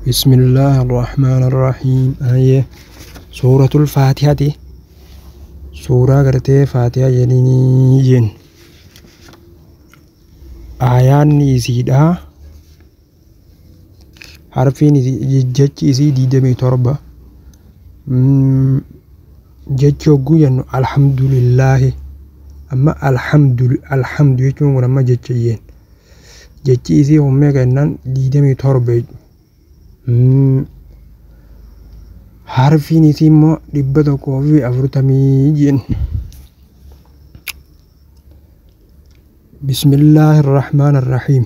بسم الله الرحمن الرحيم. آية سورة الفاتحة، سورة قرتي فاتحة جنين آيان إسيدا حرفين جتش إسي ديدمي تربة جتش وقو الحمد لله. أما الحمد الحمد يجون ولما جتشين جتش إسي هم كأنن ديدمي تربة حرفين إسي مو 140 جن. بسم الله الرحمن الرحيم.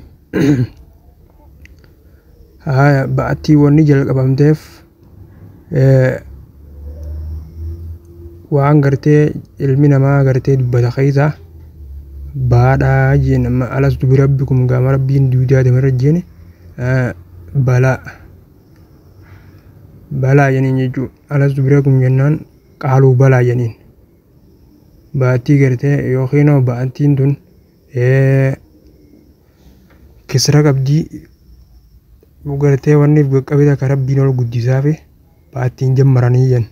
هاي بأتي ونجل قبامتف waan gartee ilmi namaa gartee dubbata keessa baadhaa jeen amma alastu birabbikum gaama rabbiin duudaa deemarra jeen balaa balaa jeniin jechuudha. Alastu birabbikum jennaan qaaluu balaa jeniin baattii gartee yookiin baattiin tun kisra qabdii gartee wanni qaqqabee akka rabbiin ol guddisaa fi baattiin jammaranii jen.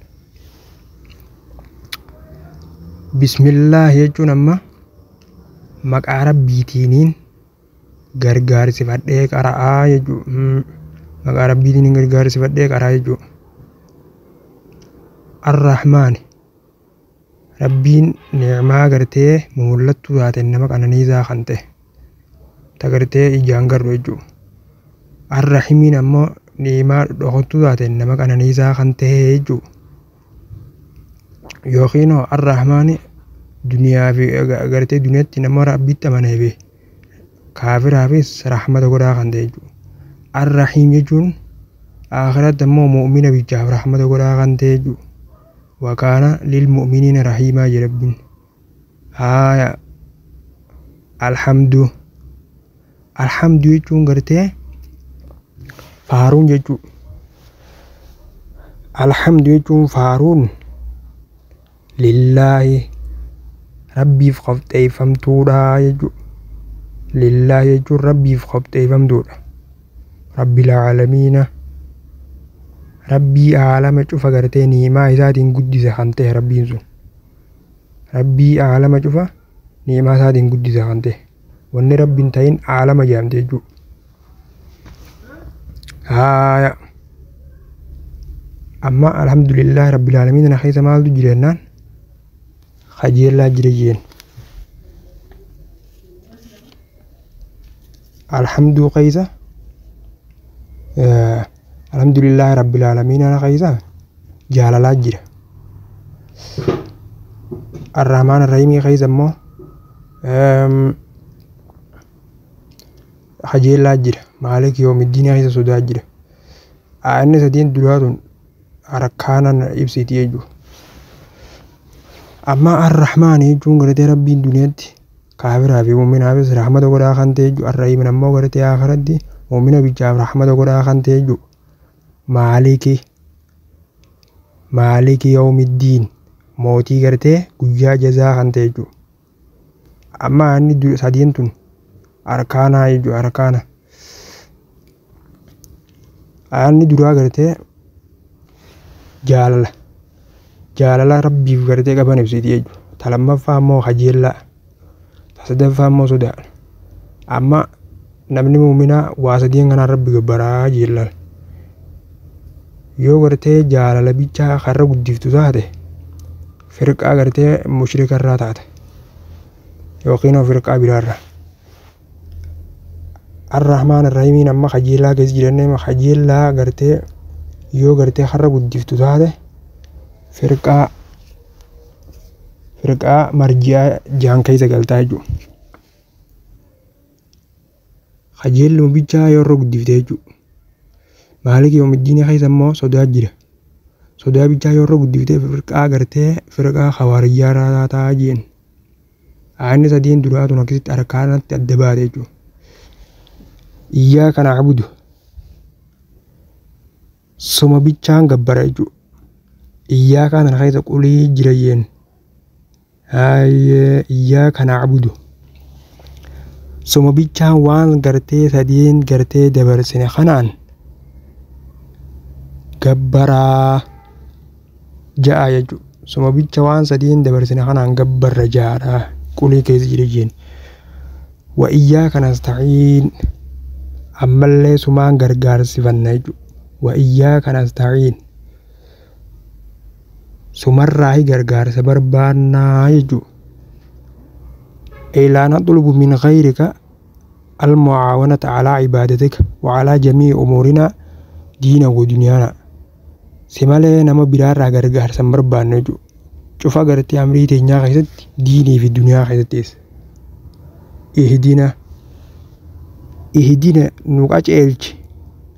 Bismillah jechuun amma maqaa rabbiitiiniin gargaarsifadhee qara'aa jechuudha. Maqaa rabbiitiiniin gargaarsifadhee qara'aa jechuudha. Arrahmaan rabbiin ni'maa gartee mul'attuu taate nama qananiisaa kan ta'e ta gartee ijaan garru jechuudha. Arrahimiin ammoo ni'maa dhokattuu taate nama qananiisaa kan ta'e jechuudha. Yookiin arrahmaan duniyaa fi gartee duniyaatti nama rabbitti amanee fi kaafiraafis rahmata godhaa kan ta'e jechuudha. Arrahiim jechuun akhiratti ammoo mu'mina bichaaf rahmata godhaa kan ta'e jechuudha. Wakaana lil mu'miniina rahiimaa jedha rabbiin. Haaya alhamdu alhamdu jechuun gartee faaruun jechuudha. Alhamdu jechuun faaruun lillaahi rabbiif qopheeffamtuudha jechuudha. Lillaahi jechuun rabbiif qopheeffamtuudha. Rabbil aalamiina rabbii aalama cufa gartee ni'imaa isaatiin guddisa kan ta'e rabbiin sun. Rabbii aalama cufa ni'imaa isaatiin guddisa kan ta'e. Wanni rabbiin ta'in aalama jedhamte jechuudha. Haaya amma alhamdulillahi rabbil aalamiin kana keessa maaltu jira jennaan kajeellaa jira jeen. Alhamduu keessa alhamdulillahi rabbil aalamiin kana keessa jaalalaa jira. Arrahmaan arrahiimii keessa immoo kajeellaa jira. Maalik yoomiddiin keessa sodaa jira. Inni sadiin duraa tun harkaanan ibsiti jechuudha. Amma arrahmaan jechuun gartee rabbiin duniyaatti kaafiraa fi mu'minaafis rahmata godhaa kan ta'e jechuudha. Arrahiimin ammoo gartee akhiratti mu'mina bichaaf rahmata godhaa kan ta'e jechuudha. Maaliki maaliki yoomiddiin mootii gartee guyyaa jazaa kan ta'e jechuudha. Amma inni sadiin tun harkaanaa jechuudha harkaana. Inni duraa gartee jaalala jaalala rabbiif gartee qaban ibsiti jechuudha. Ta lammaffaa immoo kajeellaa. Ta sadaffaa immoo sodaa. Amma namni muuminaa waa sadiin kanaan rabbi gabbaraa jeellaan. Yoo gartee jaalala bichaa karra guddiftu taate firqaa gartee mushrika irraa taate yookiin firqaa biraarraa. Arrahmaan arrahiimiin amma kajeellaa keessa jirannee kajeellaa gartee yoo gartee karra guddiftu taate firqaa firqaa marji'aa jahan keessa galtaa jechuudha. Kajeelluma bichaa yoo irra guddifte jechuudha. Maalik yoomiddiin keessa immoo sodaa jira. Sodaa bichaa yoo irra guddifte firqaa gartee firqaa hawaariyyaa irraa taataa jeen. Inni sadiin duraa tun akkasitti harkaanatti adda baate jechuudha. Iyyaaka na'budu suma bichaan gabbara jechuudha. Iyyaaka kana keessa qulii jira jeen. Iyyaaka na'budu suma bichaan waan gartee sadiin gartee dabarsine kanaan Gabbaraa ja'a jechuudha. Suma bicha waan sadiin dabarsine kanaan gabbarra ja'aadha. Qulii keessa jira jeen. Wa iyyaaka nasta'iin ammallee sumaan gargaarsifanna jechuudha. Wa iyyaaka nasta'iin sumarraahi gargaarsa barbaannaa jechuudha. Laa natlubu min ghayrika almucaawanata calaa cibaadatika wa calaa jamiici umuurinaa diina wa duniyaana. Si malee nama biraarraa gargaarsa hin barbaannu jechuudha. Cufa gartee amrii teenyaa keessatti diinii fi duniyaa keessattis. Ihdina ihdina nu qajeelchi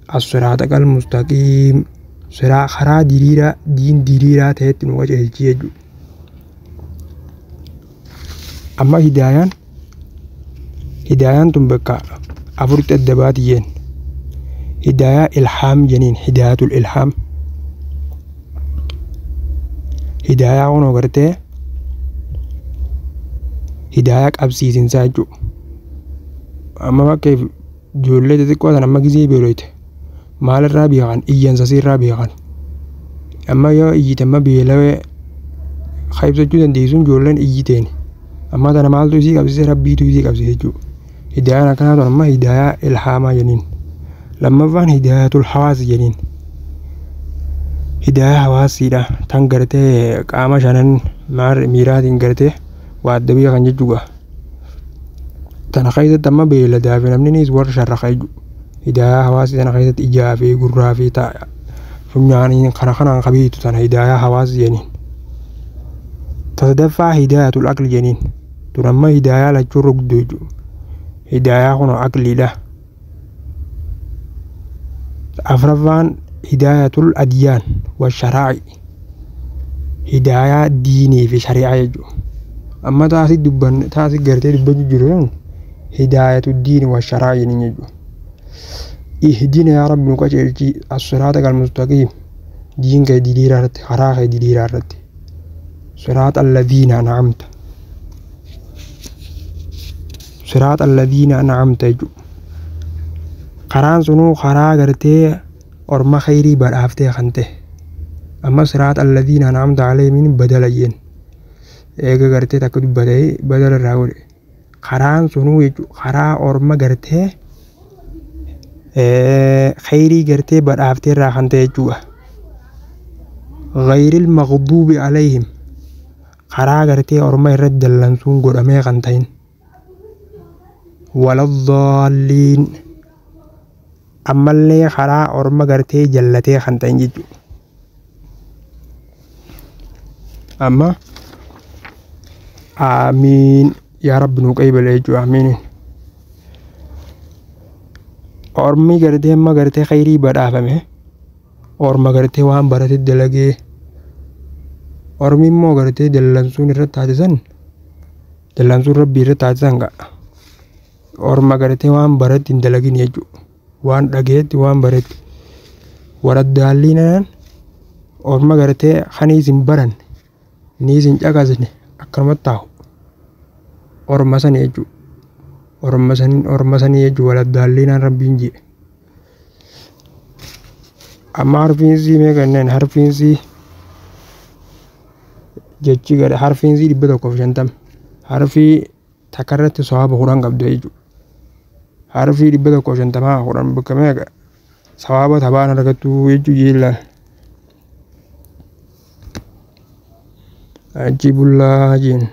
as-siraaxal mustaqiim siraa karaa diriiraa diin diriiraa ta'etti nu qajeelchi jechuudha. Amma hidaayaan tun bakka afuritti adda baati jeen. Hidaayaa ilhaam jeniin hidaayatul ilhaam. Hidaayaa kunoo gartee hidaayaa qabsiisinsaa jechuudha. Amma bakka ijoollee xixiqqoo sana amma gizee beeloyte maalirraa beekan iyyansa irraa beekan. Amma yoo iyyite amma beelawee haa ibsachuu dandeessuun ijoolleen iyyiteen. Amma tana maaltu isii qabsiise rabbiitu isii qabsiise jechuudha. Hidaayaan akkanaa tun amma hidaayaa ilhaamaa jeniin. Lammaffaan hidaayatul hawaas jeniin. Hidaayaa hawaasiidha. Tan gartee qaama shanan miiraatiin gartee waa adda beekan jechuudha. Tana keessatti amma beeyladaa fi namni warra sharraqa jechuudha. Hidaayaa hawaasii tana keessatti ijaa fi gurraa fi funyaaniin kana kanaan qabeetu tana hidaayaa hawaasii jeniin. Sadaffaa hidaayatul aqli jeniin. Tun amma hidaayaa lachuu rugdu jechuudha. Hidaayaa kun aqliidha. Afraffaan hidaayatul adiyaan wa sharaa'i. Hidaayaa diinii fi shari'aa jechuudha. Amma taasii dubbanne taasii gartee dubbachuu jiru sun hidaayatu diini wa sharaa'i jeniin jechuudha. Ihdina yaa rabbi nu qajeelchi as-siraata al-mustaqiim diin kee diriiraa irratti karaa kee diriiraa irratti. Siraata alladhiina an'amta. Siraata alladhiina an'amta jechuudha. Karaan sunuu karaa gartee orma khayrii badhaaftee kan ta'e. Amma siraata alladhiina an'amta alayhim badala jeen. Eega gartee takka dubbatee badala irraa godhe. Karaan sunuu jechuudha karaa orma gartee khayrii gartee badhaaftee irraa kan ta'e jechuudha. Ghayril maghduubi alayhim karaa gartee orma irratti dallansuun godhamee kan ta'in. Waladaalliin ammallee karaa orma gartee jallatee kan ta'in jechuudha. Amma aamiin yaa rabbi nu qaybale jechuudha aamiin. Ormi gartee amma gartee khayrii badhaafame orma gartee waan barate dalagee ormi immoo gartee dallansuun irratti taasisan dallansuun rabbii irratti taasisan ga'a. Orma gartee waan barate hin dalagin jechuudha. Waan dhageetti waan baretti. Waraddaalliinaan orma gartee kan isin baran ni isin caqasne akkanumatti taa'u. Orma sani jechuudha. Orma sanii jechuudha waladdaalliinaan rabbiin jedhe. Amma harfiinsii meeqa jennaan harfiinsii jechi gara harfiinsii 150 harfii takka irratti sawaaba 10 qabdu jechuudha. Harfii 150 10 bakka meeqa sawaaba tabaan argattu jechuu jeellaan. Achi bullaa jeen.